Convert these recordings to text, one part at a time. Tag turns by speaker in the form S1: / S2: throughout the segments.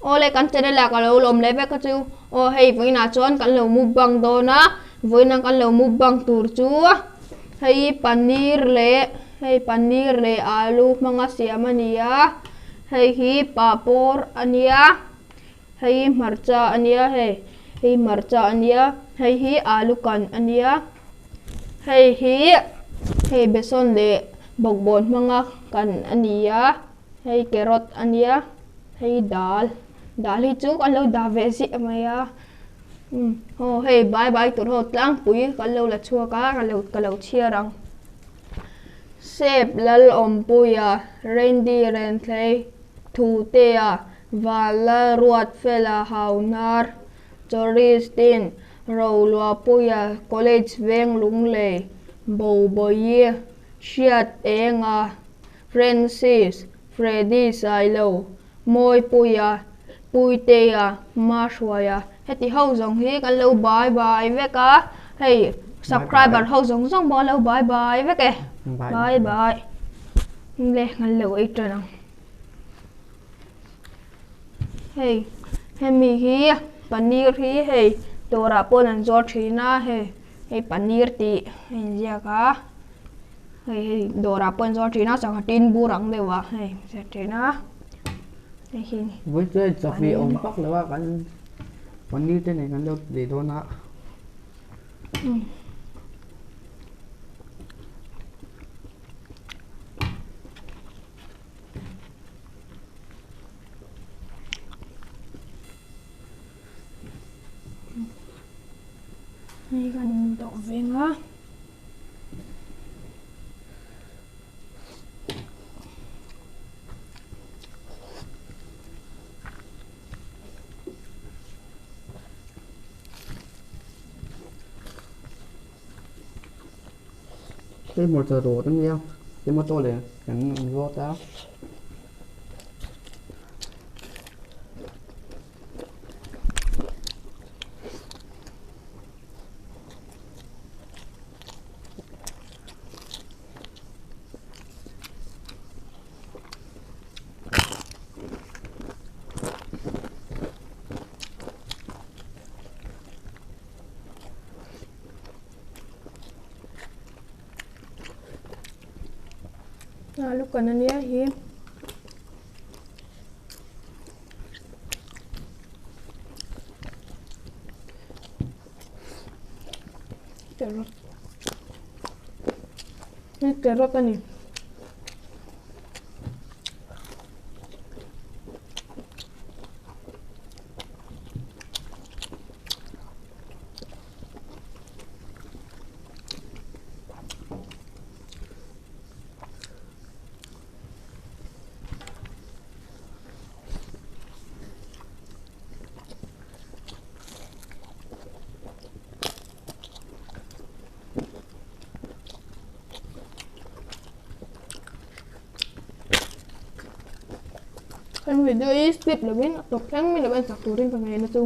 S1: Awle kan channel ah ka lo lawm leh vek a chu. Aw hei vawiinah chuan kan lo mukbang dawn a, vawiina kan lo mukbang tur chu hei paneer leh hei paneer leh alu hmanga siam a ni a, hei hi papawr a nia, hei hmarcha a nia hei hei hmarcha a nia, hei hi alu kan a nia, hei hi hei besawn leh bawkbawn hmanga kan a ni a. Hei carrot a nia, hei dal, dal hi chu kan lo dah ve ziah mai a, umm aw hei bai bai tur ho tlangpui kan lo la chhuak a ka lo ka lo chhiar ang. Sep Lalawmpuia, Randy Renthlei, Thutea, Vala Ruatfela Hauhnar, Choristin, Roluapuia, College Veng Lunglei, Bobawi, Hriat Enga, Francis, Freddy Sailo, Mawipuia, Puitea, Mahruaia heti ho zawng hi kan lo bai bai vek a, hei subscriber ho zawng zawng pawh an lo bai bai vek e, bai bai le kan lo ei tan ang. Hei hemi hi paneer hi hei dawrah pawh an zuar thin a hei hei paneer tih a inziak a. Hei hei dawrah pawh an zuar thin a sangha tin bur ang deuh ah hei an ziar thin a hei hi
S2: Vawi chuan chawhmeh awm vak lo a kan paneer te nen kan lo ti leh dawn a.
S1: Hei kan dawh veng a.
S2: Hei hmarcha rawt a nia tomato leh kan rawt a.
S1: Alu kan ania hi. Carrot Hei carrot a ni. Kan video hi skip lovin a tawp thleng mai lo en sak turin ka ngen a chu.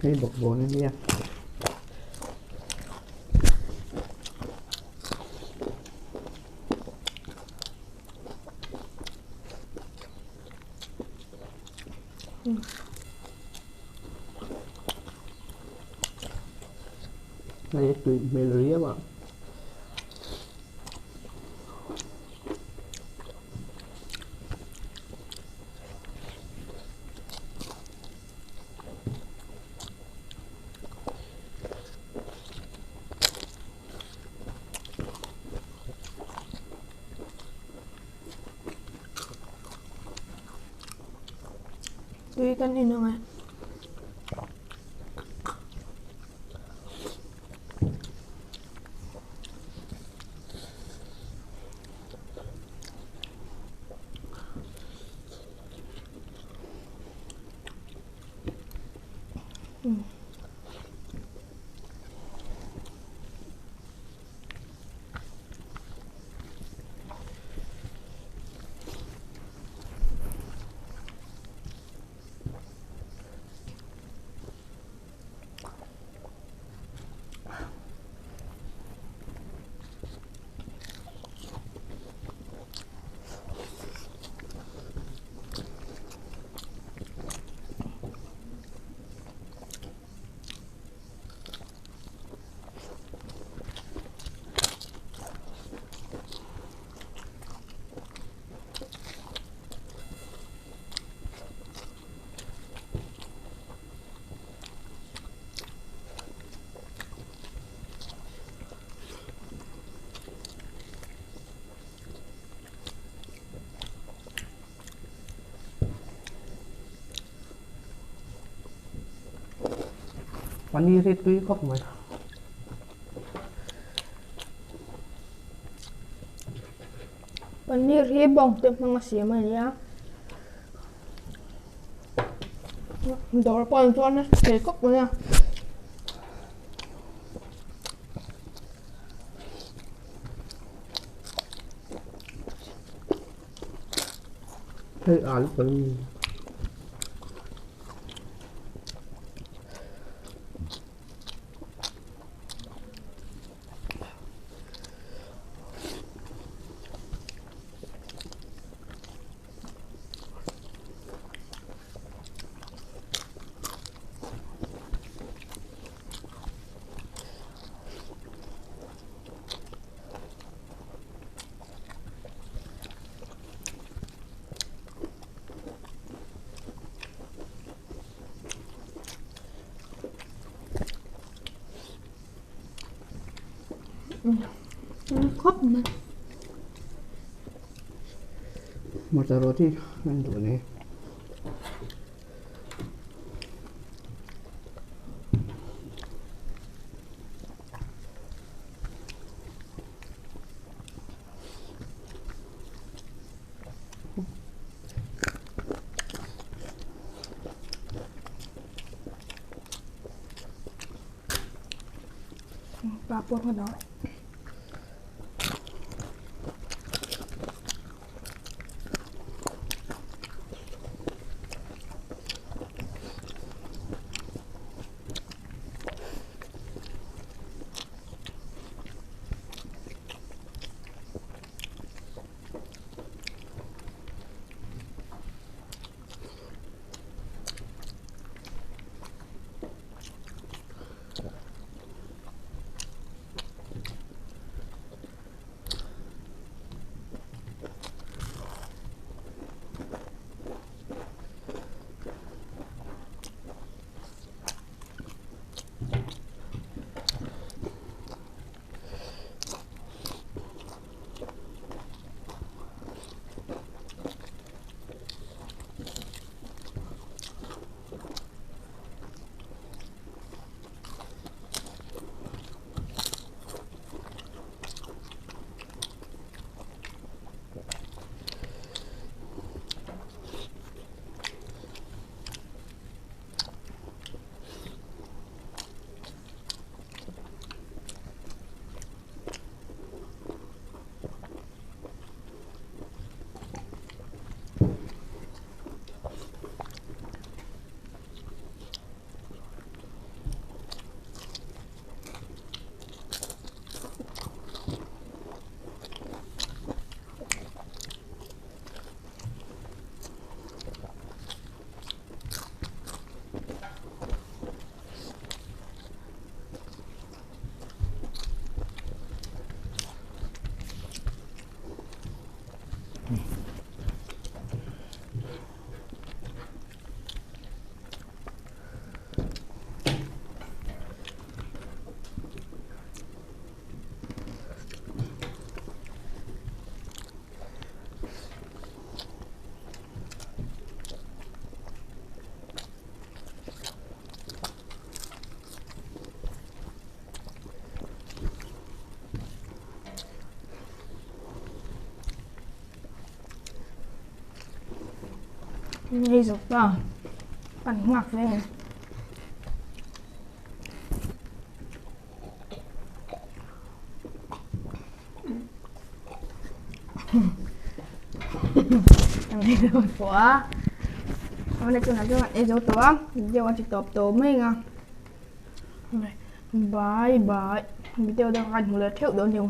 S2: Hei bawkbawn a nia. Hei tui hmel riau a.
S1: Tui kan in ang e.
S2: Paneer hi tui khawp mai.
S1: Paneer hi bawng te hmang a siam a nia. Dawr pawh an chuan nasa thei khawp mai a.
S2: Hei alu kan
S1: Khawp mai.
S2: Hmarcha roti an duh ni.
S1: Papawr ka dawn. Hei zawk ta kan nghak ve ang. Ang ei zo tawh a. Awle tunah chuan kan ei zo tawh a video a ti tawp tawh mai ang a. Bye bye video dang kan hmu leh theuh dawn nia.